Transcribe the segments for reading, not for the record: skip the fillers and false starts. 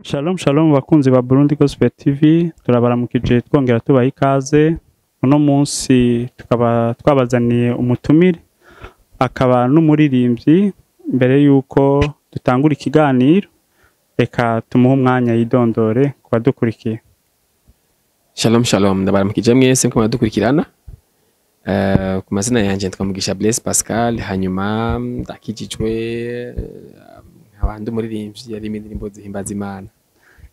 Shalom shalom, bakunzi ba Burundi Gospel TV, turabaramukije twongera tubaha ikaze. Uno munsi tukaba twabazaniye umutumire, akaba n'umuririmbyi. Mbere yuko dutangura ikiganiro, reka tumuhe umwanya yidondore ku badukurikiye. Shalom shalom, ndabaramukije mwese mko muradukurikirana. Ku mazina yanje nitwa Mugisha Blaise Pascal, hanyuma ndakijijwe, nkaba ndi umuririmbyi yarimo indirimbo zihimbaza Imana.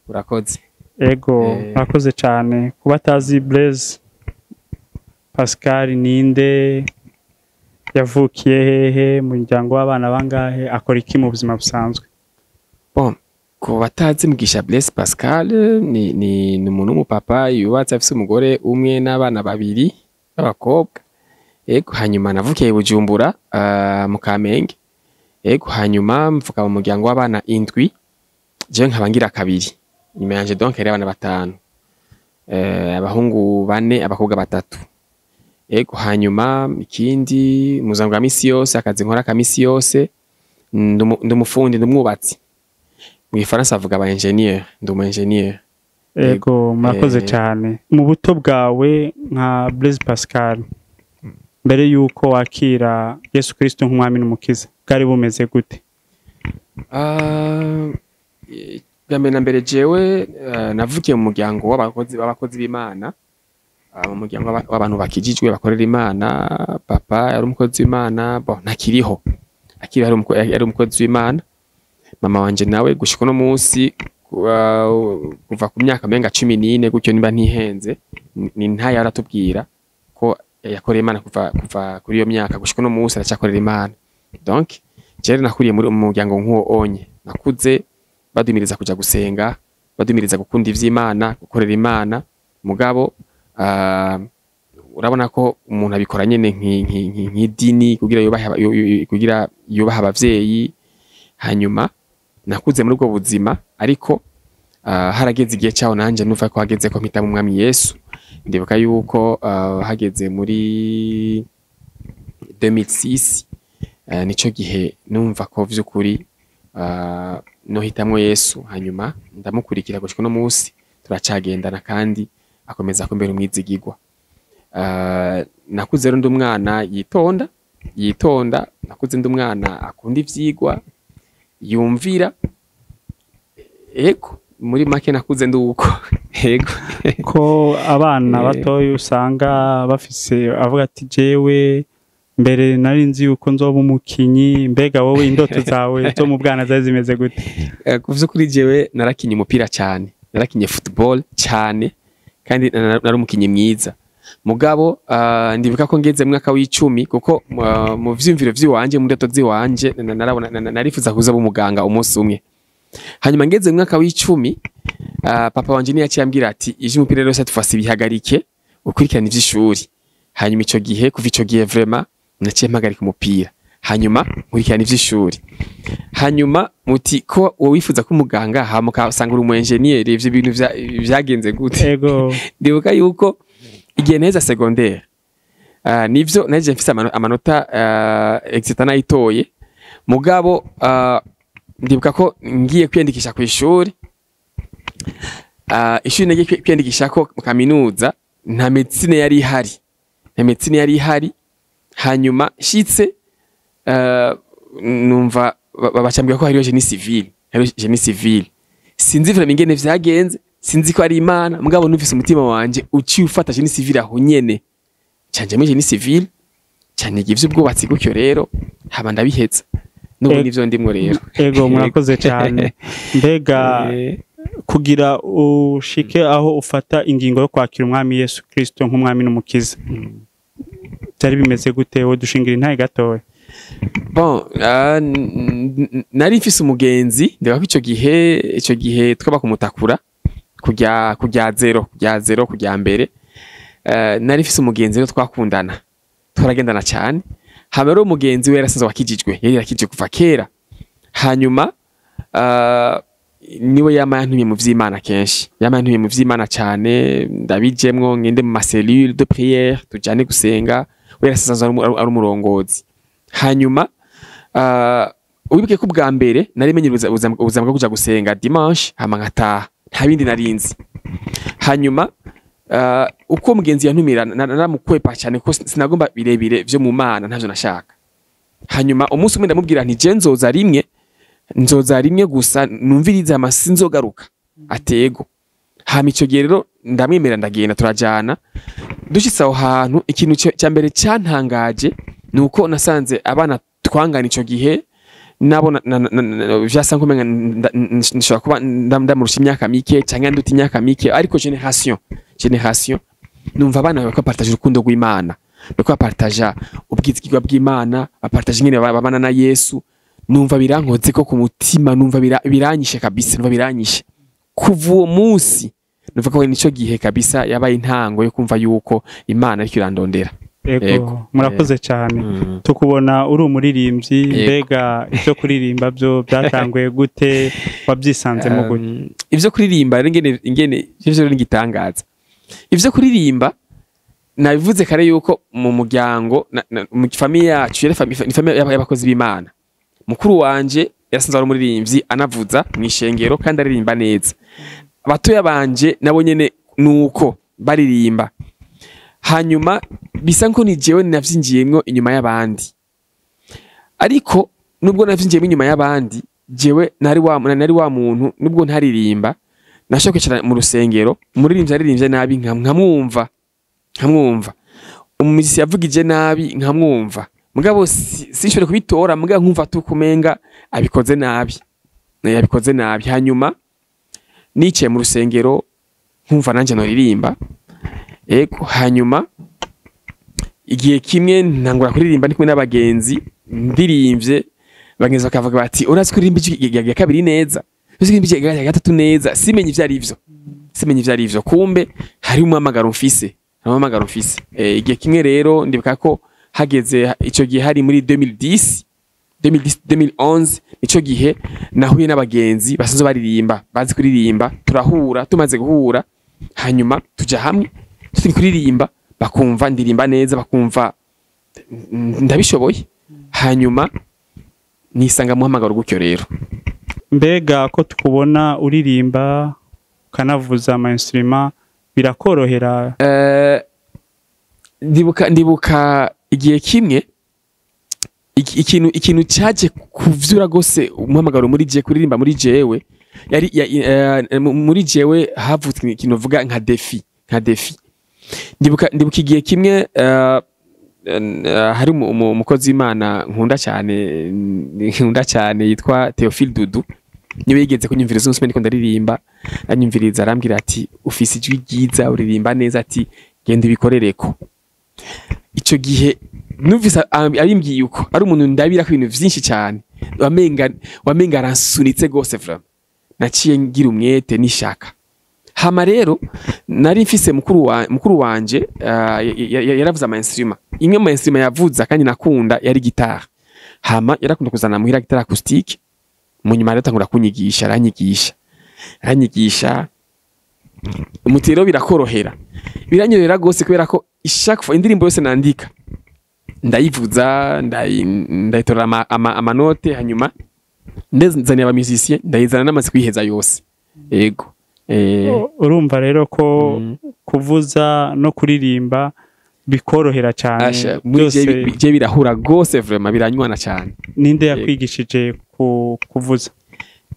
Urakoze. Ego. Murakoze cyane. Kuba atazi Blaise Pascal, ninde? Yavukiye hehe? Mu muryango w'abana bangahe? Akora iki mu buzima busanzwe? Bon, ku batazi Mugisha Blaise Pascal, ni umuntu w'umupapa yubatse, afise umugore umwe n'abana babiri b'abakobwa. Ego, hanyuma navukiye i Bujumbura, mu Kamenge. Ego, hanyuma mvuka mu muryango w'abana indwi, jewe nkaba ngira kabiri. Inyuma yanje donc hari abana batanu. Abahungu bane, abakobwa batatu. Ego, hanyuma ikindi, mu buzima bwa misi yose, akazi nkora ka misi yose, ndi umufundi, ndi umwubatsi. Mu gifaransa bavuga aba ingénieur, ndi umu ingénieur. Ego, murakoze cyane. Mu buto bwawe nka Blaise Pascal, mbere yuko wakira Yesu Kristo nk'umwami n'umukiza, bwari bumeze gute? Ah, bwa mbere na mbere jewe navukiye mu muryango w'abakozi b'Imana, mu muryango w'abantu bakijijwe bakorera Imana. Papa yari umukozi w'Imana, bon, ntakiriho, akiri yari umukozi w'Imana. Mama wanje nawe gushika uno munsi, kuva ku myaka menga 14 gutyo nimba ntihenze, ni ntayo aratubwira ko yakoreye Imana kuva kuri iyo myaka gushika uno munsi aracyakorera Imana. Donc jewe nakuriye muri mu muryango nk'uwo onye, nakuze badumiriza kuja gusenga, badumiriza gukunda ivy'Imana, gukorera Imana. Mugabo urabona ko umuntu abikora nyene nk'idini kugira yubahe abavyeyi. Hanyuma nakuze muri ubwo buzima, ariko harageze igihe cyaho nanje numva ko hageze ko mpita mu Mwami Yesu. Ndibuka yuko hageze muri 2006, nico gihe numva ko vy'ukuri nohitamwo Yesu, hanyuma ndamukurikira gushika no munsi turacagendana kandi akomeza kumbera umwizigirwa. Nakuze rero ndi umwana yitonda yitonda, nakuze ndi umwana akunda ivyigwa, yumvira. Ego, muri make nakuze ndi uko, ego. Ko abana batoya usanga bafise avuga ati: "Jewe mbere nari nzi yuko nzoba umukinyi." Mbega wowe indoto zawe zo mu bwana zari zimeze gute? Ku vy'ukuri jewe narakinye umupira cyane, narakinye football cyane kandi nari umukinyi mwiza. Mugabo ndibuka ko ngeze mu mwaka w'icumi, kuko mu vyiyumviro vy'iwanje, mu ndoto ziwanje, narabona narifuza kuzoba umuganga umunsi umwe. Hanyuma ngeze mu mwaka w'icumi, papa wanje niyo yaciye ambwira ati: "Ivy'umupira rero cette fois bihagarike, ukurikirane ivy'ishuri." Hanyuma ico gihe, kuva ico gihe vraiment naciye mpagarika umupira, hanyuma nkurikirana ivy'ishuri. Hanyuma muti ko wowe wifuza ko umuganga, hama ukasanga uri umu ingénieur, ivyo bintu vyagenze gute? Ndibuka yuko igihe neza secondaire, nivyo naje mfise amanota, exétat nayitoye. Mugabo ndibuka ko ngiye kwiyandikisha ku ishuri, ishuri nagiye kwiyandikisha ko mu kaminuza nta médecine yari ihari, nta médecine yari ihari. Hanyuma shitse, numva bacambwira ko hariyo génie civil, hariyo génie civil. Sinzi vraiment ingene vyagenze, sinzi ko ari Imana, mugabo numvise umutima wanje uciye ufata génie civil. Aho nyene canje muri génie civil, cyane ivy'ubwubatsi gutyo rero, haba ndabiheza n'ubu nivyo ndimwo rero. Ego, murakoze cyane. Mbega kugira ushike aho ufata ingingo yo kwakira Umwami Yesu Kristo nk'umwami n'umukiza, byari bimeze gute? Wowe dushingira intahe gatoya. Bon, nari mfise umugenzi. Ndeba ko ico gihe twaba kumutakura kujya zéro, kujya zéro, kujya mbere. Nari mfise umugenzi rero twakundana, twaragendana cyane. Hama rero umugenzi we yarasanzwe wakijijwe, yari yarakijijwe kuva kera. Hanyuma niwe yama yantumye mu vy'Imana kenshi, yama yantumye mu vy'Imana cyane, ndabijemwo, ngende mu ma cellule de prière, tujane gusenga. We yarasanzwe ari umurongozi. Hanyuma Wibuke ko ubwa mbere nari menye ubuzima bwo kuja gusenga dimanche, hama nkataha, nta bindi narinzi. Hanyuma uko mugenzi yantumira naramukwepa cyane, kuko sinagomba birebire vyo mu Mana, ntavyo nashaka. Hanyuma umunsi umwe ndamubwira nti: "Je nzoza rimwe, nzoza rimwe gusa numvirize, hama sinzogaruka." Atego. Hama ico gihe rero ndamwemera, ndagenda, turajana. Dushitse aho hantu, ikintu cya mbere cyantangaje ni uko nasanze abana twangana ico gihe nabo vyasa nkumenga nshobora kuba ndamurusha imyaka mike canke nduta imyaka mike, ariko génération numva abana bariko bapartaje urukundo rw'Imana, bariko bapartaja ubwizigirwa bw'Imana, bapartaje ingene babana na Yesu. Numva birankoze ko ku mutima, numva biranyishe kabisa, numva biranyishe. Kuva uwo munsi numva ko nico gihe kabisa yabaye intango yo kumva yuko Imana ariko irandondera. Ego. Ego. Murakoze cyane. Tukubona uri umuririmbyi. Yego. Mbega ibyo kuririmba byo byatanguye gute? Wabyisanzemo gute? Ivyo kuririmba rero, ingene ivyo rero n'igitangaza. Ivyo kuririmba, nabivuze kare yuko mu muryango mu famille yacu yari ni famille y'abakozi b'Imana. Mukuru wanje yasanzwe ari umuririmbyi, anavuza mu ishengero kandi aririmba neza. Abatoya banje nabo nyene nuko baririmba. Hanyuma bisa nko ni jewe navyinjiyemwo inyuma y'abandi, ariko nubwo navyinjiyemwo inyuma y'abandi, jewe nari wa muntu, nubwo ntaririmba, nashobora kwicara mu rusengero, umuririmbyi aririmbye nabi nkamwumva, umuziki yavugije nabi nkamwumva, mugabo sinshobore kubitora, mugabo nkumva tukumenga abikoze nabi. Yabikoze nabi. Hanyuma nicaye mu rusengero nkumva nanje noririmba. Ego. Hanyuma igihe kimwe ntangura kuririmba ndi kumwe n'abagenzi. Ndirimvye, bagenzi bakavuga bati: "Urazi kuririmba ijwi rya kabiri neza, urazi kuririmba ijwi rya gatatu neza." Simenye ivyo arivyo, simenye ivyo arivyo. Kumbe hari umuhamagaro mfise, hari umuhamagaro mfise. Igihe kimwe rero ndibuka ko hageze ico gihe, hari muri 2010, 2010, 2011, nico gihe nahuye n'abagenzi basanzwe baririmba, bazi kuririmba. Turahura, tumaze guhura hanyuma tuja hamwe turi kuririmba, bakumva ndirimba neza, bakumva ndabishoboye. Hanyuma nisanga muhamagaro gutyo rero. Mbega ko tukubona uririmba ukanavuza ama instrument, birakorohera? Ndibuka igihe kimwe ikintu cyaje kuvyura gose umuhamagaro muri je, kuririmba muri jewe, yari muri jewe havutse ikintu uvuga nka défi, nka défi. Ndibuka igihe kimwe hari umukozi w'Imana nkunda cyane yitwa Theophile Dudu, niwe yigeze kunyumviriza umunsi umwe ndiko ndaririmba. Anyumviriza arambwira ati: "Ufise ijwi ryiza, uririmba neza," ati: "Genda ubikorereko." Ico gihe numvise abimbwiye uko, ari umuntu ndabira ko ibintu vyinshi cyane, wamenga aransunitse gose vraiment. Naciye ngira umwete n'ishaka. Hama rero nari mfise mukuru wanje yaravuze ama instrument. Imwe mu instrument yavuza kandi nakunda yari guitare. Hama yarakunda kuzana muhira guitare acoustique. Mu nyuma rero atangura kunyigisha, aranyigisha, aranyigisha. Umuti rero birakorohera, biranyorohera gose, kubera ko chaque fois indirimbo yose nandika ndayivuza, ndayitora amanote, hanyuma ndezaniye aba musicien, ndayizana namaze kwiheza yose. Yego. Urumva rero ko kuvuza no kuririmba bikorohera cyane. Asha, muri byose. Je birahura gose vraiment, biranywana cyane. Ninde yakwigishije kuvuza?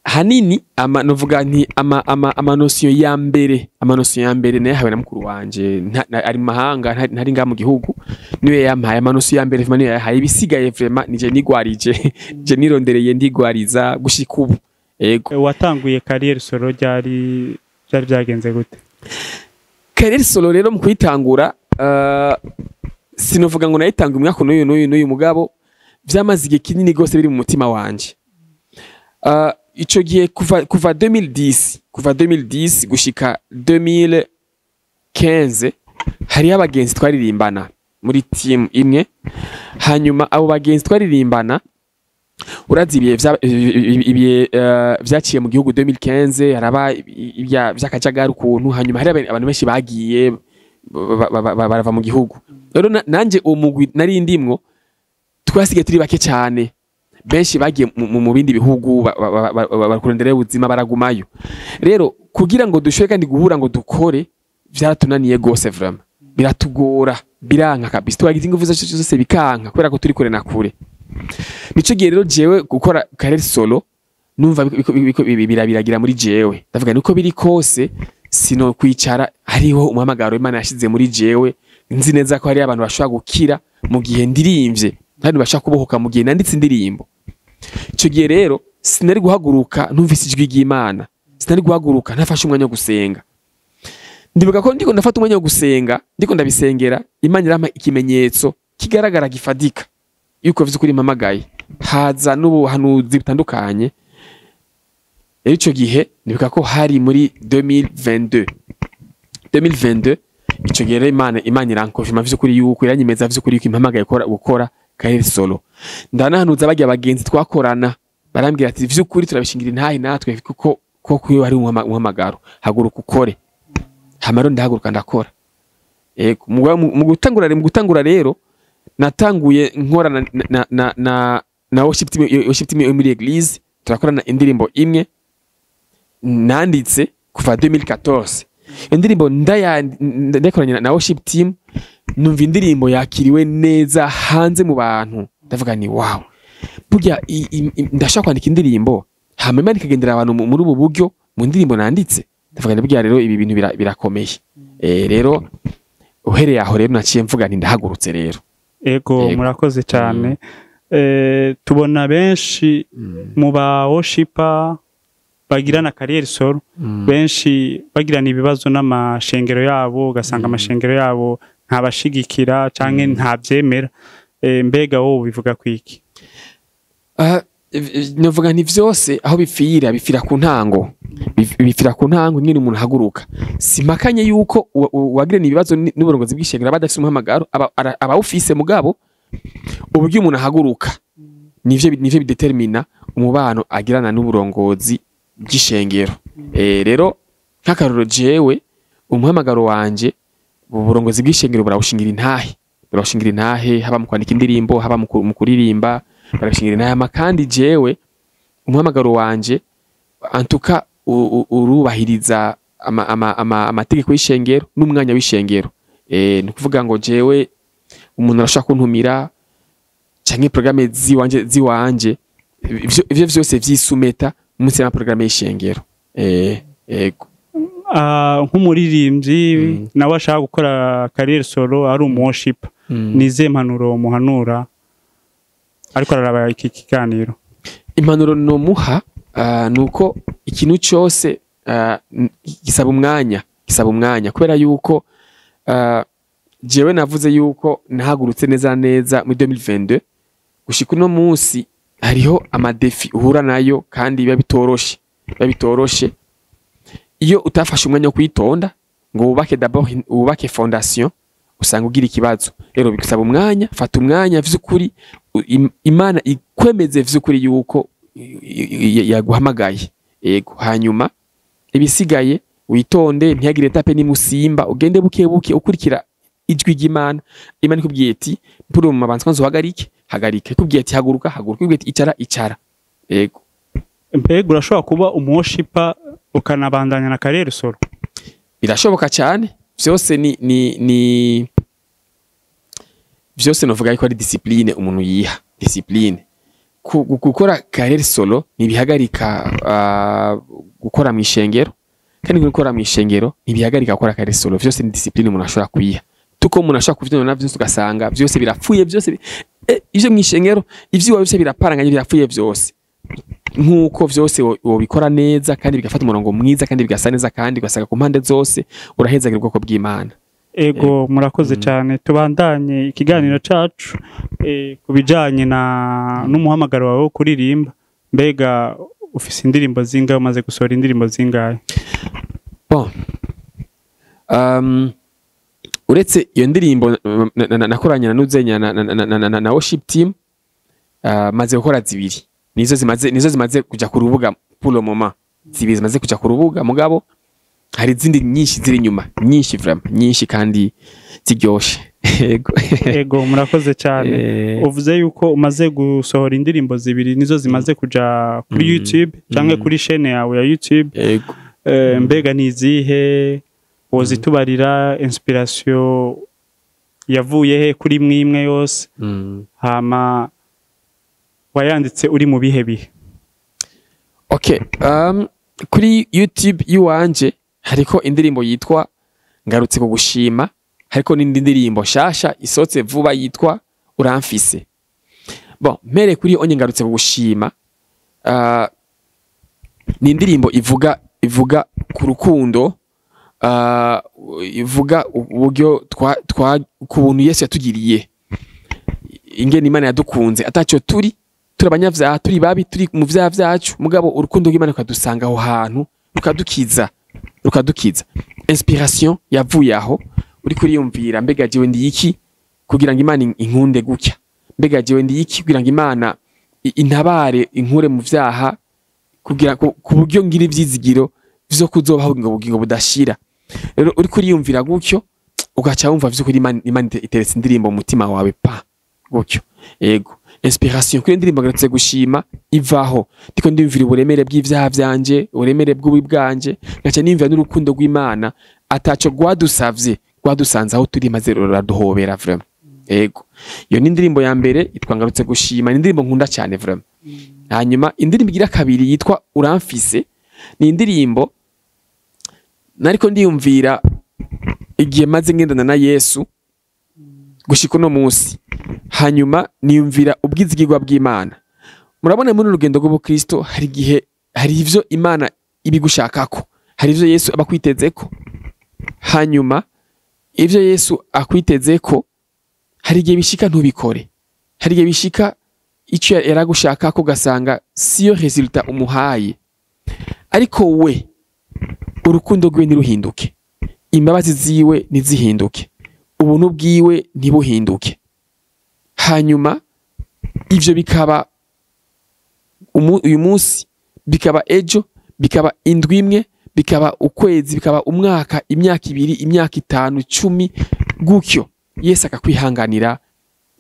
Hanini ama novuga nti ama notion ya mbere, ama notion ya mbere nayahawe na mukuru wanje ari mu mahanga, ntari ngaha mu gihugu. Niwe yampaye ama notion ya mbere vraiment, niwe yahaye. Ibisigaye vraiment nije nigwarije, je nirondereye, ndigwariza gushika ubu. Ego. Watanguye carrière solo ryari? Byari byagenze gute? Carrière solo rero, mu kuyitangura, sinovuga ngo nayitanga umwaka n'uyu n'uyu n'uyu, mugabo vyamaze igihe kinini gose biri mu mutima wanje. Ico gihe kuva 2010, kuva 2010 gushika 2015, hariho abagenzi twaririmbana muri team imwe. Hanyuma abo bagenzi twaririmbana, urazi ibihe vyaciye mu gihugu 2015, haraba vy'akajagari ukuntu. Hanyuma hari abantu benshi bagiye barava mu gihugu. Rero nanje uwo mugwi nari ndimwo twasigaye turi bake cyane. Benshi bagiye mu bindi bihugu bakurondera ubuzima, baragumayo. Rero kugira ngo dushobore kandi guhura ngo dukore, vyaratunaniye gose vraiment, biratugora, biranka kabisa. Twagize ingufu zacu zose bikanka kubera ko turi kure na kure. Nico gihe rero jewe gukora carrière solo numva birabiragira muri jewe. Ndavuga niko biri kose, sino kwicara, hariho umuhamagaro Imana yashize muri jewe. Nzi neza ko hari abantu bashobora gukira mu gihe ndirimvye, kandi bashobora kubohoka mu gihe nanditse indirimbo. Ico gihe rero sinari guhaguruka ntumvise ijwi ry'Imana, sinari guhaguruka ntafashe umwanya wo gusenga. Ndibuka ko ndiko ndafata umwanya wo gusenga, ndiko ndabisengera, Imana irampa ikimenyetso kigaragara gifadika yuko vy'ukuri mpamagaye, haza n'ubuhanuzi butandukanye. Rero ico gihe ndibuka ko hari muri 2022. 2022, ico gihe rero Imana irankonfirma vy'ukuri yuko iranyemeza vy'ukuri yuko impamagaye gukora carrière solo. Ndanahanuza barya bagenzi twakorana, barambwira ati: "Vy'ukuri turabishingira intahe natwe kuko ko iyo hari umuhamagaro, haguruka ukore." Hama rero ndahaguruka ndakora. Ego, mu gutangura rero natanguye nkora na worship team yo muri église. Turakorana indirimbo imwe nanditse kuva 2014. Iyo ndirimbo ndayikoranye na worship team, numva indirimbo yakiriwe neza hanze mu bantu. Ndavuga ni wow, burya ndashaka kwandika indirimbo hama Imana ikagendera abantu muri ubu buryo mu ndirimbo nanditse. Ndavuga ni burya rero ibi bintu birakomeye. Rero uhereye aho rero naciye mvuga nti ndahagurutse rero. Ego. Yego. Murakoze cyane. Tubona benshi mu ba worshiper bagirana carrière solo, benshi bagirana ibibazo n'amashengero yabo, ugasanga amashengero yabo ntabashigikira canke ntavyemera. Mbega wowe bivuga kwiki? Ah, novuga nti vyose aho bipfira, bipfira ku ntango. Bipfira ku ntango nyine umuntu ahaguruka. Simpakanye yuko uwagirana ibibazo n'uburongozi bw'ishengero aba adafise umuhamagaro, aba awufise, mugabo uburyo umuntu ahaguruka nivyo bidetermina umubano agirana n'uburongozi bw'ishengero. Rero nk'akarorero, jewe umuhamagaro wanje uburongozi bw'ishengero burawushingira intahe, burawushingira intahe, haba mu kwandika indirimbo, haba mu kuririmba, barashingira intahe. Hama kandi jewe umuhamagaro wanje antuka urubahiriza amategeko y'ishengero n'umwanya w'ishengero. Ni ukuvuga ngo jewe umuntu arashobora kuntumira canke programme ziwanje ivyo vyose vyisumeta munsi y'amaprograme y'ishengero. Ego. Ah, nk'umuririmbyi nawe ashaka gukora carrière solo ari umu worshiper, nizihe mpanuro muhanura ariko araraba iki kiganiro? Impanuro nomuha nuko ikintu cyose gisaba umwanya, gisaba umwanya, kubera yuko jewe navuze yuko nahagurutse neza neza muri 2022. Gushika uno munsi hariho ama défis uhura nayo kandi biba bitoroshe, biba bitoroshe iyo utafashe umwanya wo kwitonda ngo wubake d'abord, wubake fondation, usanga ugira ikibazo. Rero bigusaba umwanya. Fata umwanya vy'ukuri, Imana ikwemeze vy'ukuri yuko yaguhamagaye. Yego, hanyuma ibisigaye witonde, ntihagire étape nimusimba, ugende buke buke ukurikira ijwi ry'Imana. Imana ikubwiye ati mpuru mu mabanza kwanza uhagarike, hagarike. Ikubwiye ati haguruka, haguruka. Ikubwiye ati icara, icara. Yego. Mbega urashobora kuba umu worshiper ukanabandanya na carrière solo? Birashoboka cyane. Vyose ni vyose novuga yuko ari discipline umuntu yiha, discipline. Gukora carrière solo ntibihagarika gukora mu ishengero, kandi gukora mu ishengero ntibihagarika gukora carrière solo. Vyose ni discipline umuntu ashobora kwiha. Tuko umuntu ashobora kuvyona vyose, ugasanga vyose birapfuye vyose, ivyo mu ishengero, ivyo byose biraparanganye, birapfuye vyose, nk'uko vyose wobikora neza kandi bigafata umurongo mwiza kandi bigasa neza, kandi ugasanga ku mpande zose urahezagira ubwoko bw'Imana. Ego, murakoze cyane. Tubandanye ikiganiro cacu ku bijanye na n'umuhamagaro wawe wo kuririmba. Mbega ufise indirimbo zingahe? Umaze gusohora indirimbo zingahe? Bon, uretse iyo ndirimbo nakoranye na Nuzenya na worship team, maze gukora zibiri, nizo zimaze kuja ku rubuga pour le moment, zibiri zimaze kuja ku rubuga. Mugabo Hari izindi nyinshi ziri inyuma, nyinshi vraiment, nyinshi kandi ziryoshe. Yego. Ego, murakoze cyane. Uvuze yuko umaze gusohora indirimbo zibiri, nizo zimaze kuja kuri YouTube canke kuri chaîne yawe ya YouTube. Yego. Mbega ni izihe wozitubarira? Inspiration yavuye he kuri mwimwe yose? Hama wayanditse uri mu bihe bihe? Okay, kuri YouTube yiwanje hariko indirimbo yitwa Ngarutse Kugushima, hariko n'indi ndirimbo shasha isotse vuba yitwa Uramfise. Bon, mere kuri onye Ngarutse Kugushima, ni indirimbo ivuga ku rukundo, ivuga uburyo twa ku buntu Yesu yatugiriye, ingene Imana yadukunze ataco turi abanyavyaha, turi babi, turi mu vyaha vyacu, mugabo urukundo rw'Imana rukadusanga aho hantu, rukadukiza. Inspiration yavuye aho uri kuriyumvira: mbega jewe ndi iki kugira ngo Imana inkunde gutya? Mbega jewe ndi iki kugira ngo Imana intabare, inkure mu vyaha, kugira ku buryo ngira ivyizigiro vyo kuzobaho ubugingo budashira? Rero uri kuriyumvira gutyo, ugaca wumva vy'ukuri Imana iteretse indirimbo mu mutima wawe pa gutyo. Ego, inspiration kuri indirimbo Ngarutse Gushima ivaho ndiko ndiyumvira uburemere bw'ivyaha vyanje, uburemere bw'ububi bwanje, ngaca niyumvira n'urukundo rw'Imana ataco rwadusavye, rwadusanze aho turi maze ruraduhobera vraiment. Ego, iyo ni indirimbo ya mbere yitwa Ngarutse Gushima, ni indirimbo nkunda cyane vraiment. Hanyuma indirimbo igira kabiri yitwa Uramfise ni indirimbo nariko ndiyumvira igihe maze ngendana na Yesu gushika uno munsi, hanyuma niyumvira ubwizigirwa bw'Imana. Murabona, muri urugendo rw'ubukristo hari igihe hari ivyo Imana ibigushakako, hari ivyo Yesu aba akwitezeko. Hanyuma ivyo Yesu akwitezeko hari igihe bishika ntubikore, hari igihe bishika icyo yaragushakako ugasanga siyo résultat umuhaye, ariko we urukundo rwiwe ntiruhinduke, imbabazi ziwe ntizihinduke, ubuntu bwiwe ntibuhinduke. Hanyuma ivyo bikaba uyu munsi, bikaba ejo, bikaba indwi imwe, bikaba ukwezi, bikaba umwaka, imyaka 2, imyaka 5, 10 gutyo, Yesu akakwihanganira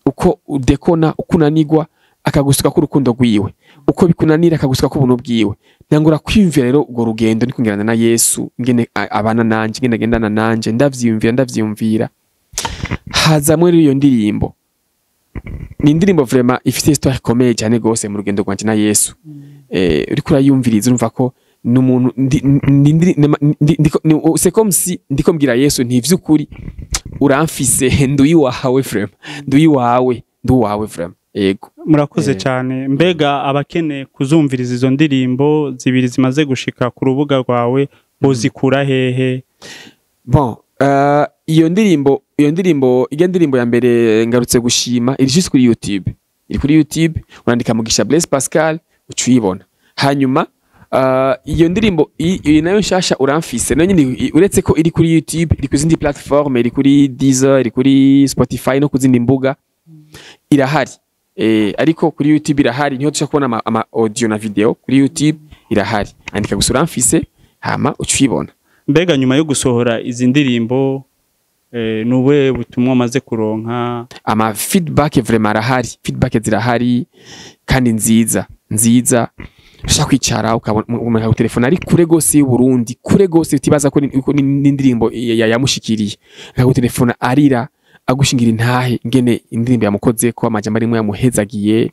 uko udekona, uko unanigwa, akagusuka ku rukundo rwiwe, uko bikunanira akagusuka ku buntu bwiwe. Ntangura kwiyumvira rero urwo rugendo ni kugerana na Yesu, ingene abana nanje, ingene agendana nanje. Ndavyiyumvira, hazamwe rero iyo ndirimbo. Ni indirimbo vraiment ifite histoire ikomeye cyane gose mu rugendo rwanje na Yesu. Uriko urayumviriza urumva ko n'umuntu c'est comme si ndiko mbwira Yesu nti: vy'ukuri uramfise, nduyi wawe vraiment, nduyi wawe, nduwawe vraiment. Yego. Murakoze cyane. Mbega abakeneye kuzumviriza izo ndirimbo zibiri zimaze gushika ku rubuga rwawe bozikura hehe? Bon, iyo ndirimbo iyo ndirimbo ya mbere Ngarutse Gushima iri juste kuri YouTube, iri kuri YouTube, urandika Mugisha Blaise Pascal uca uyibona. Hanyuma iyo ndirimbo iyi nayo nshasha Uramfise nayo nyine uretse ko iri kuri YouTube, iri ku zindi platform, iri kuri Deezer, iri kuri Spotify no ku zindi mbuga irahari. Ariko kuri YouTube irahari, niho dushobora kubona ama audio na video. Kuri YouTube irahari, andika gusa Uramfise hama uca uyibona. Mbega nyuma yo gusohora izi ndirimbo, ni ubuhe butumwa umaze kuronka? Ama feedback vraiment arahari, feedback zirahari kandi nziza nziza. Ushaka kwicara ukabona umuntu akagutelefona ari kure gose y'u Burundi, kure gose, utibaza ko n'indirimbo yamushikiriye, akagutelefona arira, agushingira intahe ingene indirimbo yamukoze, ko amajambo arimwe yamuhezagiye,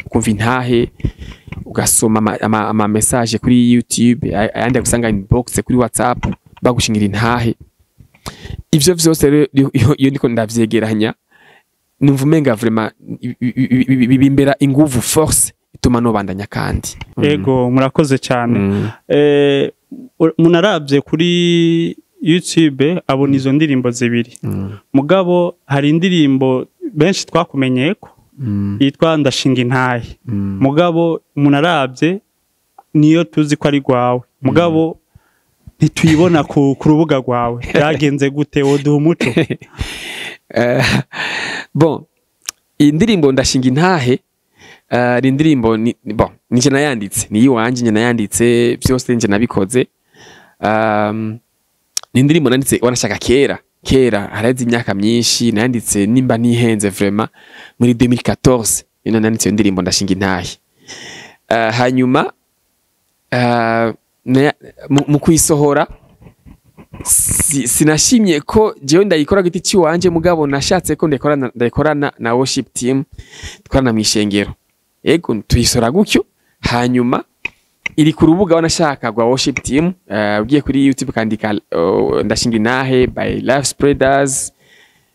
ukumva intahe, ugasoma ama message kuri YouTube, ayandi agusanga inbox kuri WhatsApp, bagushingira intahe. Ivyo vyose rero iyo ndiko ndavyegeranya numva umenga vraiment bimbera inguvu, force ituma nobandanya kandi. Ego, murakoze cyane. Umuntu arabye kuri YouTube abona izo ndirimbo zibiri, mugabo hari indirimbo benshi twakumenyeye ko yitwa Ndashinga Intahe, mugabo umuntu arabye niyo tuzi ko ari rwawe, mugabo ntituyibona ku rubuga rwawe. Byagenze gute? Woduha umuco? Bon, iyi ndirimbo Ndashinga Intahe, ni indirimbo bon, nije nayanditse, ni iwanje, nije nayanditse byose, nije nabikoze. Ni indirimbo nanditse wanashaka kera kera, haraheze imyaka myinshi. Nanditse, nimba ntihenze, vraiment muri 2014 ino nanditse iyo ndirimbo Ndashinga Intahe. Hanyuma mu kuyisohora sinashimye ko jewe ndayikora giti ciwanje, mugabo nashatse ko ndayikorana na worship team tkorana mw'ishengero. Ego, tuyisora gutyo. Hanyuma iri ku rubuga wanashaka rwa worship team. Ugiye kuri YouTube ukandika Ndashinga Intahe by Life Spreaders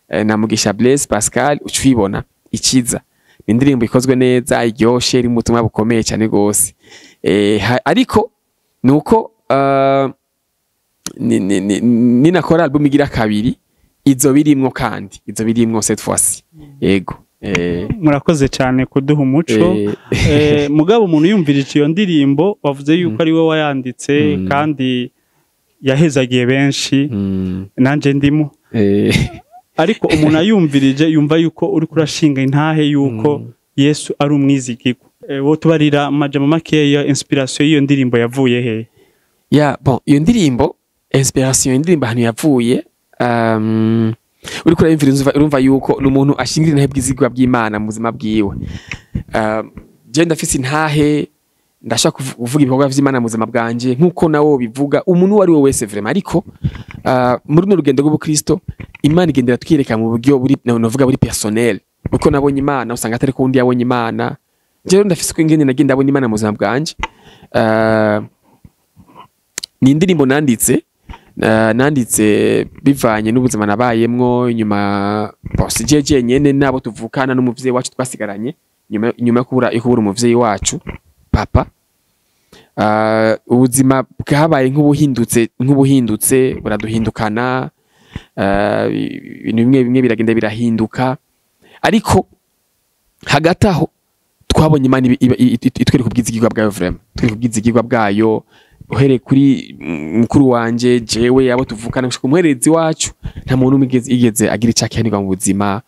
na Mugisha Blaise Pascal, uca uyibona. Ikiza ni indirimbo ikozwe neza, iryoshe, irimo ubutumwa bukomeye cyane gose. Ariko nuko ninakora album igira kabiri izo birimwo, kandi izo birimwo cette fois-ci. Yego. Murakoze cyane kuduha umuco. Mugabo umuntu yumvirije iyo ndirimbo, wavuze yuko ari we wayanditse kandi yahezagiye benshi, nanje ndimo. Ariko umuntu ayumvirije yumva yuko uri kurashinga intahe yuko Yesu ari umwizigirwa. Wo tubarira amajambo makeya, inspiration y'iyo ndirimbo yavuye he? Ya, bon, iyo ndirimbo, inspiration iyo ndirimbo ahantu yavuye, uriko urayumvira urumva yuko ni umuntu ashingira intahe bwizigwa bw'Imana mu buzima bwiwe. Je ndafise intahe, ndashaka kuvuga ibikorwa vy'Imana mu buzima bwanje nkuko nawe bivuga, umuntu uwo ari we wese vraiment. Ariko muri runo rugendo rw'ubukristo, Imana igendera twiyereka mu buryo buri, novuga, buri personnel. Uko nabonye Imana usanga atari ko undi yabonye Imana. Je rero ndafise uko ingene nagenda abona Imana mu buzima bwanje. Ni indirimbo nanditse bivanye n'ubuzima nabayemwo inyuma. Bon, si je jenyene, nabo tuvukana n'umuvyeyi wacu twasigaranye nyuma yo kubura umuvyeyi wacu papa. Ubuzima bwabaye nk'ubuhindutse, buraduhindukana. Ibintu bimwe bimwe biragenda birahinduka, ariko hagati aho twabonye Imana itwereka ubwizigirwa bwayo vraiment, itwereka ubwizigirwa bwayo, uhereye kuri mukuru wanje, jewe, abo tuvukana, gushika umuherezi wacu, nta muntu umwe igeze agira icyo akenerwa mu buzima.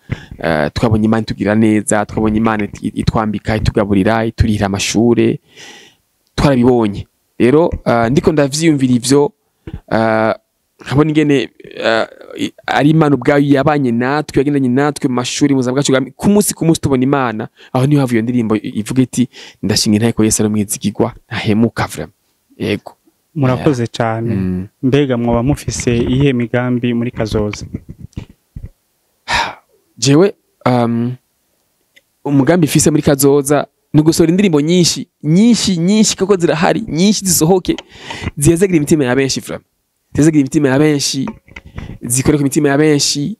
Twabonye Imana itugira neza, twabonye Imana itwambika, itugaburira, iturihira amashure, twarabibonye. Rero ndiko ndavyiyumvira ivyo, nkabona ingene ari Imana ubwayo yabanye natwe, yagendanye natwe mu mashuri, mu buzima bwacu ku munsi ku munsi tubona Imana. Aho niho havuye iyo ndirimbo ivuga iti: "Ndashinga intahe ko Yesu ari umwizigirwa, ntahemuka." Vraiment, yego. Murakoze cyane. Mbega mwoba mufise iyihe migambi muri kazoza? Jewe umugambi mfise muri kazoza ni gusohora indirimbo nyinshi nyinshi nyinshi, kuko zirahari nyinshi, zisohoke zihezagira imitima ya benshi vraiment, zihezagira imitima ya benshi, zikore ku mitima ya benshi,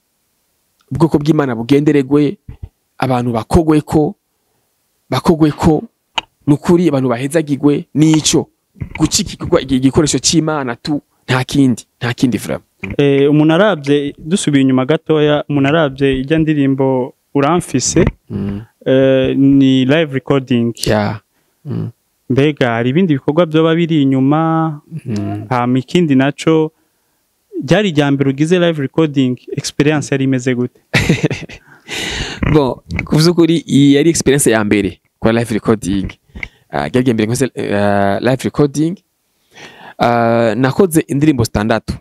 ubwoko bw'Imana bugenderegwe, abantu bakogweko nukuri, abantu bahezagirwe. Nico gucika igikorwa, igikoresho c'Imana tu, nta kindi, nta kindi vraiment. Umuntu arabye, dusubiye inyuma gatoya, umuntu arabye ijya ndirimbo Uramfise, ni live recording. Yeah. Mbega hari ibindi bikorwa byoba biri inyuma? Hama ikindi naco, ryari irya mbere ugize live recording? Experience yari imeze gute? Bon, ku vy'ukuri iyi yari experience ya mbere kwa live recording. Ryari irya mbere nkoze live recording. Nakoze indirimbo zitandatu,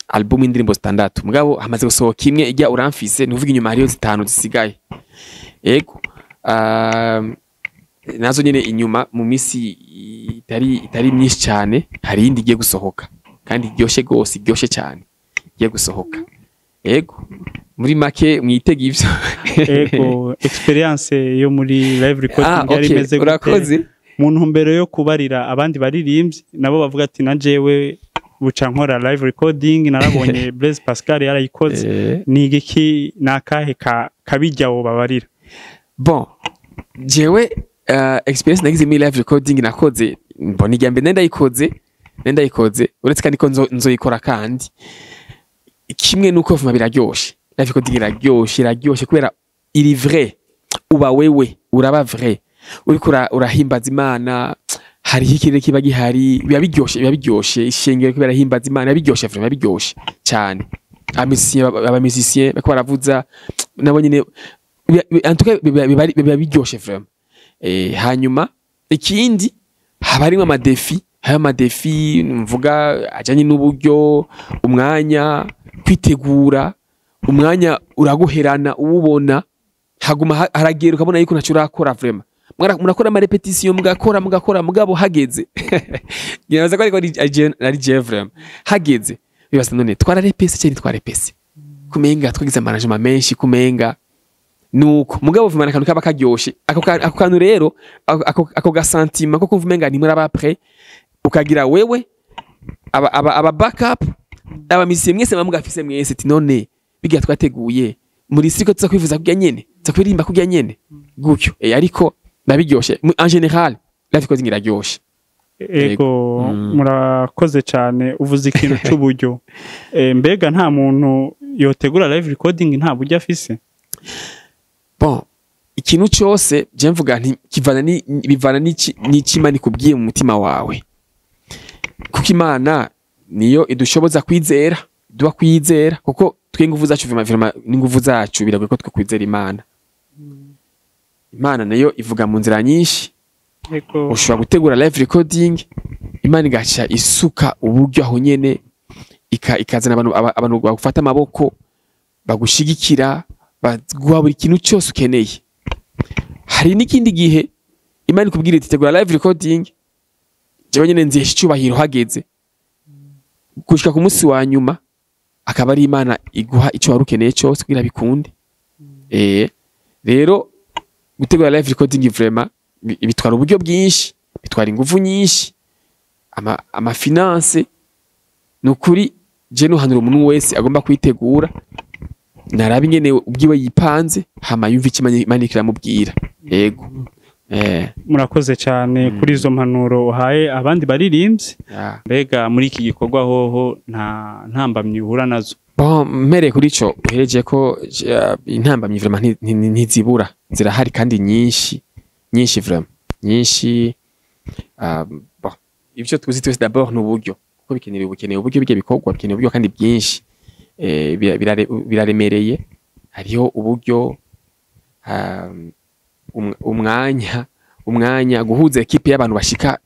album indirimbo zitandatu, mugabo hamaze gusohoka imwe ijya Uramfise, ni kuvuga inyuma hariyo zitanu zisigaye. Ego, nazo nyene inyuma mu misi itari myinshi cyane hari iyindi igiye gusohoka, kandi iryoshe gose, iryoshe cyane, igiye gusohoka. Ego, muri make mwitege ivyo. Ego, experience yo muri live recording yari imeze gute? Urakoze. Mu ntumbero yo kubarira abandi baririmbyi nabo bavuga ati: "Na jewe buca nkora live recording, narabonye Blaise Pascal yarayikoze." Ni igiki, ni akahe kabijya wo babarira? Bon, jewe experience nagize muri live recording nakoze, mbona irya mbere nari ndayikoze, uretse kandi ko nzoyikora. Kandi kimwe nuko vuma biraryoshe, live recording iraryoshe, iraryoshe kubera iri vrai, uba wewe uraba vrai, uriko urahimbaza Imana, hariho ikirere kiba gihari, biba biryoshe, biba biryoshe, ishengero kubera himbaza Imana, biba biryoshe vraiment, biba biryoshe cyane. Aba musiciens bariko baravuza nabo nyene, en tout cas biba biryoshe vraiment. Hanyuma ikindi, haba harimwo ama défis, Hariho ama défis mvuga ajanye n'uburyo, umwanya, kwitegura. Umwanya uraguherana, uwubona haguma haragera ukabona yuko ntacyo urakora vraiment. Murakora ama répétition, mugakora, mugakora, mugabo hageze, ngibaza ko ariko ari je vraiment, hageze bibaza: none twararepese cyangwa ntitwarepese? Kumenga twagize ama arrangement menshi, kumenga nuko. Mugabo vumana akantu kaba karyoshe, ako kantu rero, ako ga sentiment ko kumva umenga ntimuraba prêt, ukagira wewe aba backup, aba musiciens, mwese muba mugafise mwese ati: none bigira twateguye muri siko tuza kwivuza kurya nyene, tuza kuririmba kurya nyene gutyo. Ariko biba biryoshe. En général live recording iraryoshe. Ego. Murakoze cyane. Uvuze ikintu c'uburyo. Mbega nta muntu yotegura live recording nta buryo afise? Bon, ikintu cyose je mvuga nti kivana ni bivana n'iki Imana ikubwiye mu mutima wawe, kuko Imana niyo idushoboza kwizera, duha kwizera, kuko twe ingufu zacu vraiment n'ingufu zacu biragoye ko twakwizera Imana. Imana nayo ivuga mu nzira nyinshi. Ushobora gutegura live recording, Imana igaca isuka uburyo aho nyene, ikazana abantu, abantu bagufata amaboko, bagushigikira, baguha buri kintu cyose ukeneye. Hari n'ikindi gihe Imana ikubwira iti: tegura live recording, jewe nyene nzihesha icyubahiro hageze. Gushika ku munsi wa nyuma akaba ari Imana iguha icyo wari ukeneye cyose kugira bikunde. Rero gutegura live recording vraiment bitwara uburyo bwinshi, bitwara ingufu nyinshi, ama finance. Ni ukuri je nuhanura umuntu wese agomba kwitegura, naraba ingene ubwiwe yipanze, hama yumva icyo Imana iriko iramubwira. Yego. Murakoze cyane kuri izo mpanuro uhaye abandi baririmbyi. Mbega muri iki gikorwa hoho nta ntambamyi uhura nazo? Bon, mpereye kuri ico uhereje ko, intambamyi vraiment ntizibura, zirahari kandi nyinshi nyinshi, vraiment nyinshi. Bon, ivyo tuzi twese d'abord ni uburyo, kuko bikeneye uburyo. Bijya bikorwa bikeneye uburyo kandi bwinshi. Biraremereye. Hariho uburyo, umwanya, guhuza équipe y'abantu bashika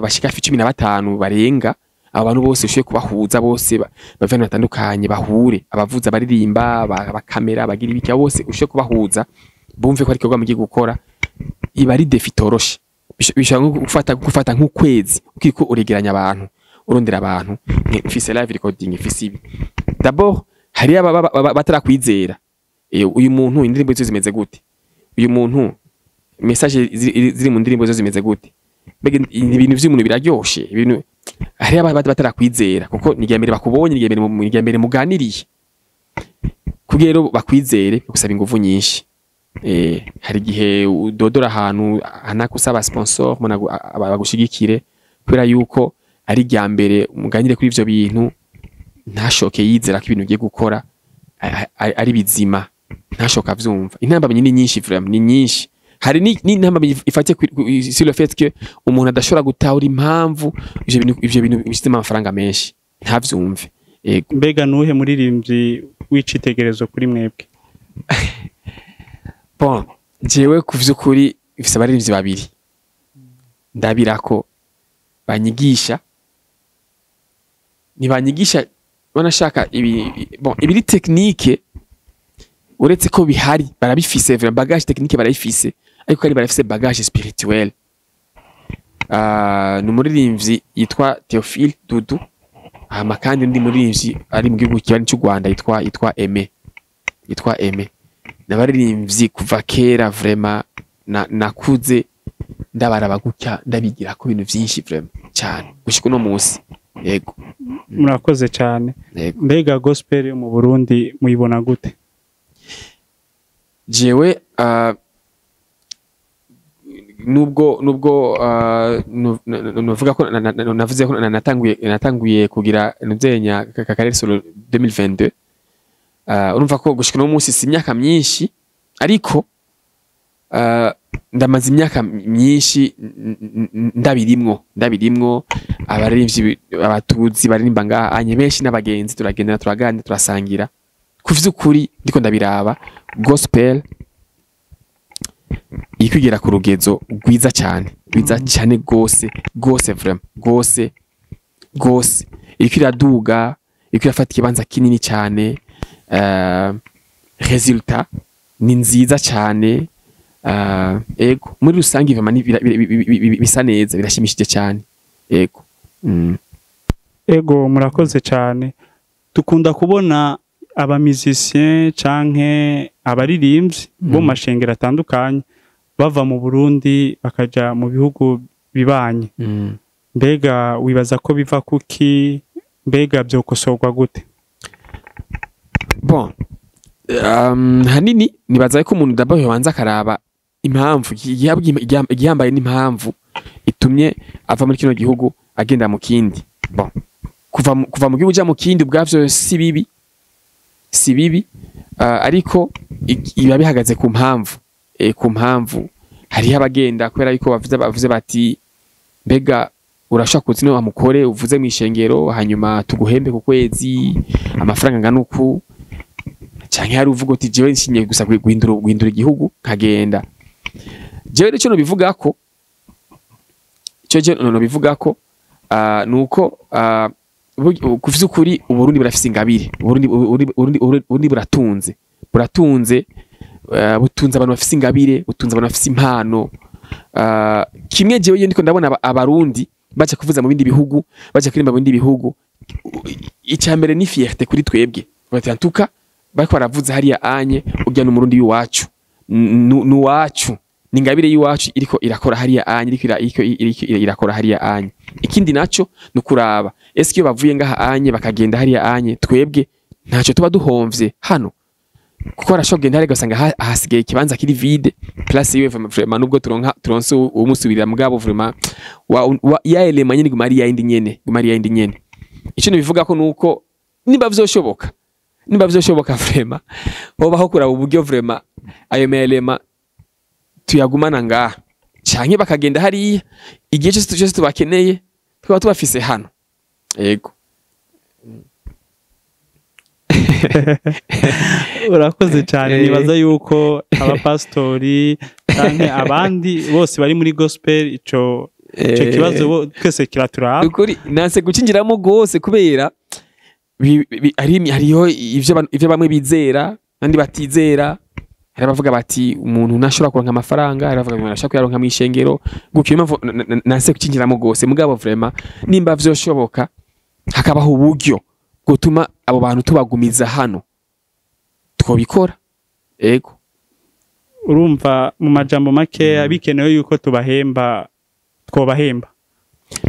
bashika hafi 15 barenga. Abo bantu bose ushoboye kubahuza bose, bava ahantu hatandukanye, bahure, abavuza, abaririmba, abakamera, abagira ibiki, abo bose ushoboye kubahuza bumve ko ari igikorwa mugiye gukora, iba ari défi itoroshe. Bishobora nko gufata nk'ukwezi ukiriko uregeranya abantu, urondera abantu, mfise live recording, mfise ibi. D'abord hariyo batarakwizera. Uyu muntu indirimbo ziwe zimeze gute? Uyu muntu message ziri mu ndirimbo ziwe zimeze gute? Mbega ibintu vy'umuntu biraryoshe? Ibintu hariyo batarakwizera, kuko ni irya mbere bakubonye, ni irya mbere muganiriye. Kugira rero bakwizere gusaba ingufu nyinshi. Hari igihe udodora ahantu anakusaba sponsor, umuntu bagushigikire, kubera yuko ari irya mbere muganire kuri ivyo bintu, ntashoke yizera ko ibintu ugiye gukora ari bizima, ntashoka avyumva. Intambamyi ni nyinshi vraiment, ni nyinshi. Hari n'intambamyi ifatiye sur le fait que umuntu adashobora gutahura impamvu ivyo bintu bishizemo amafaranga menshi, ntavyumve. Ego. Mbega nuhe muririmbyi w'icitegererezo kuri mwebwe? Bon, jewe ku vy'ukuri mfise abaririmbyi babiri ndabirako banyigisha. Ntibanyigisha banashaka ibi, bon, ibiri technique, uretse ko bihari, barabifise vraiment, bagage technique barayifise, ariko kandi barafise bagage spirituelle. Ni umuririmbyi yitwa Theophile Dudu, hama kandi undi muririmbyi ari mu gihugu kibanyi cy'u Rwanda yitwa Aime. N'abaririmbyi kuva kera vraiment nakuze ndabaraba gutya, ndabigira ko ibintu vyinshi vraiment cyane gushika uno munsi. Yego. Murakoze cyane. Yego. Mbega gospel yo mu Burundi muyibona gute? Jewe nubwo nuvuga ko navuze ko natanguye kugira nuzenya carrière solo 2022, urumva ko gushika no munsi si imyaka myinshi, ariko ndamaze imyaka myinshi ndabirimwo. Abaririmbyi abatuzi baririmba ngaha anye benshi n'abagenzi, turagendana, turaganira, turasangira. Ku vy'ukuri ndiko ndabiraba, gospel iri kwigera ku rugezo rwiza cyane. Rwiza cyane gose gose, vraiment gose gose. Iriko iraduga, iriko irafata ikibanza kinini cyane. Résultat ni nziza cyane. Ego, muri rusange vraiment bisa neza, birashimishije cyane, ego. Ego, murakoze cyane. Dukunda kubona aba musiciens canke abaririmbyi bo mu mashengero atandukanye bava mu Burundi bakaja mu bihugu bibanye. Mbega wibaza ko biva kuki? Mbega byokosorwa gute? Bon, hanini nibaza ko umuntu d'abord yobanza akaraba impamvu igihambaye n'impamvu itumye ava muri kino gihugu agenda mu kindi. Bon, kuva mu gihugu uja mu kindi ubwavyo si bibi, si bibi, ariko biba bihagaze ku mpamvu. Ku mpamvu hariho abagenda kubera yuko bavuze bati: "Mbega urashaka kuza ino amukore uvuze mu ishengero, hanyuma tuguhembe ku kwezi amafaranga angana uku?" Canke hari uvuga uti: "Jewe nshingiye gusa guhindura igihugu nkagenda." Jewe rero ico nobivuga ko, ico je nobivuga ko nuko ku vy'ukuri Uburundi burafise ingabire. Uburundi buratunze, butunze abantu bafise ingabire, butunze abantu bafise impano. Kimwe jewe iyo ndiko ndabona Abarundi baja kuvuza mu bindi bihugu, baja kuririmba mu bindi bihugu, icya mbere ni fierté kuri twebwe. Bati: "Antuka bariko baravuza hariya anye, urya n'Umurundi w'iwacu, nuwacu, ni ingabire y'iwacu iriko irakora hariya anye, iriko irakora hariya anye." Ikindi naco ni ukuraba: eske iyo bavuye ngaha anye bakagenda hariya anye, twebwe ntacyo tuba duhomvye hano? Kuko barashobora kugenda hariya ugasanga hasigaye ikibanza kiri vide, place yiwe vraiment, nubwo turonse umusubirira, mugabo vraiment wa ya élément nyene iguma ari yayindi nyene, iguma ari yayindi nyene. Ico nibivuga ko nuko nimba vyoshoboka vraiment hobaho kuraba uburyo vraiment ayo ma éléments tuyagumana ngaha, canke bakagenda hariya, igihe cyose tubakeneye tukaba tubafise hano, yego. Urakoze cyane. Nibaza yuko abapasitori canke abandi bose bari muri gospel ico kibazo twese kiraturaba. Ukuri nanse gucinjiramo gose kubera hariho ivyo bamwe bizera abandi batizera. Hari abavuga bati umuntu ntashobora kuronka amafaranga, hari abavuga ngo umuntu ashobora kuyaronka mw'ishengero gutyo. Niyo mpamvu nanse gucinjiramo gose. Mugabo vraiment nimba vyoshoboka hakabaho uburyo bwotuma abo bantu tubagumiza hano, twobikora, ego. Urumva mu majambo makeya bikenewe yuko tubahemba, twobahemba.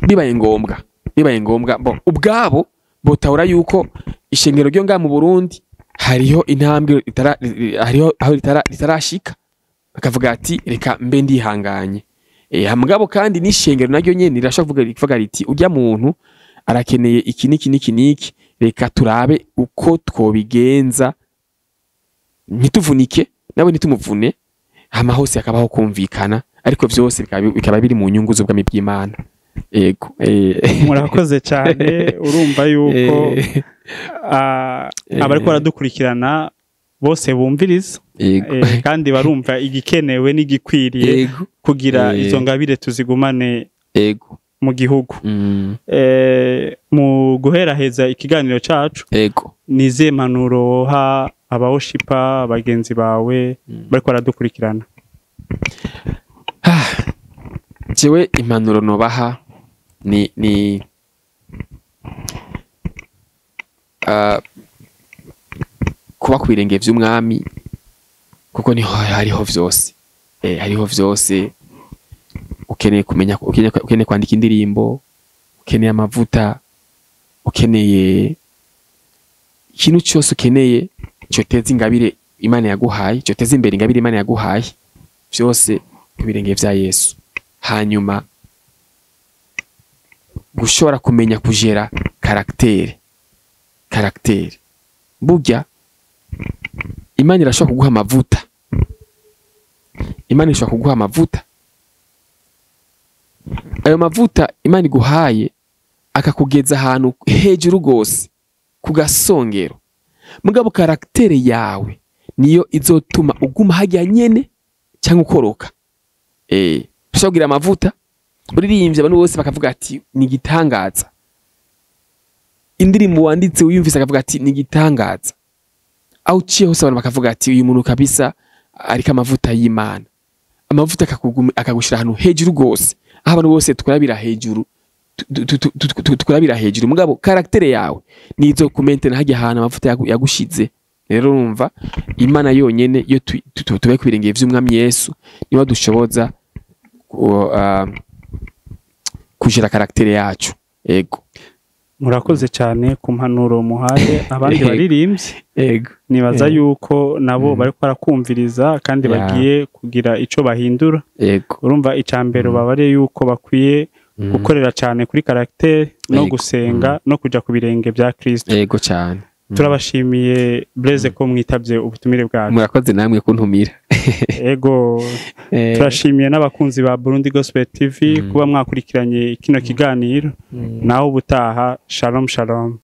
Bibaye ngombwa bo ubwabo botahura yuko ishengero ryo ngaha mu Burundi hariho intambwe hariho aho ritarashika, bakavuga ati: "Reka mbe ndihanganye." Mugabo kandi n'ishengero naryo nyene rirashobora kuvuga riti: "Urya muntu arakeneye iki n'iki n'iki n'iki, reka turabe uko twobigenza ntituvunike nawe ntitumuvune," hama hose hakabaho kumvikana, ariko vyose bikaba biri mu nyungu z'ubwami bw'Imana, ego. Murakoze cyane. Urumva yuko abariko baradukurikirana bose bumviriza kandi barumva igikenewe n'igikwiriye kugira izo ngabire tuzigumane mu gihugu. Mu guheraheza ikiganiro cacu, ni izihe mpanuro woha aba worshiper bagenzi bawe bariko baradukurikirana? Jewe impanuro nobaha ni kuba ku birenge vy'Umwami, kuko niho hariho vyose. Hariho vyose ukeneye kumenya, ukeneye kwandika indirimbo, ukeneye amavuta, ukeneye ikintu cyose ukeneye cyoteza ingabire Imana yaguhaye, cyoteza imbere ingabire Imana yaguhaye, vyose ku birenge vya Yesu. Hanyuma gushobora kumenya kujera caractère. Caractère, burya Imana irashobora kuguha amavuta, Imana ishobora kuguha amavuta. Ayo mavuta Imana iguhaye akakugeza ahantu hejuru gose ku gasongero, mugabo caractère yawe niyo izotuma uguma hajya nyene cyangwa ukoroka. Ushobora kugira amavuta. Uririmbye, abantu bose bakavuga ati: "Ni igitangaza." Indirimbo wanditse, wiyumvise akavuga ati: "Ni igitangaza." Aho uciye hose, abantu bakavuga ati: "Uyu muntu kabisa ariko amavuta y'Imana." Amavuta akagushira ahantu hejuru gose, aho abantu bose tukurabira hejuru, tukurabira hejuru. Mugabo caractère yawe nizo kumentena hajya ahantu amavuta yagushize. Rero urumva, Imana yonyene, iyo tubaye ku birenge vy'Umwami Yesu, niwe dushoboza kujira caractère yacu. Ego. Murakoze cyane ku mpanuro muhaye abandi baririmbyi. Nibaza yuko nabo bariko barakumviriza kandi bagiye kugira ico bahindura. Urumva, icya mbere babare yuko bakwiye gukorera cyane kuri caractère no gusenga no kuja ku birenge bya Kristo. Ego cyane. Turabashimiye, Blaise, ko mwitavye ubutumire bwacu. Murakoze namwe kuntumira. Ego. Turashimiye n'abakunzi ba Burundi Gospel TV kuba mwakurikiranye kino kiganiro. Naho ubutaha, shalom shalom.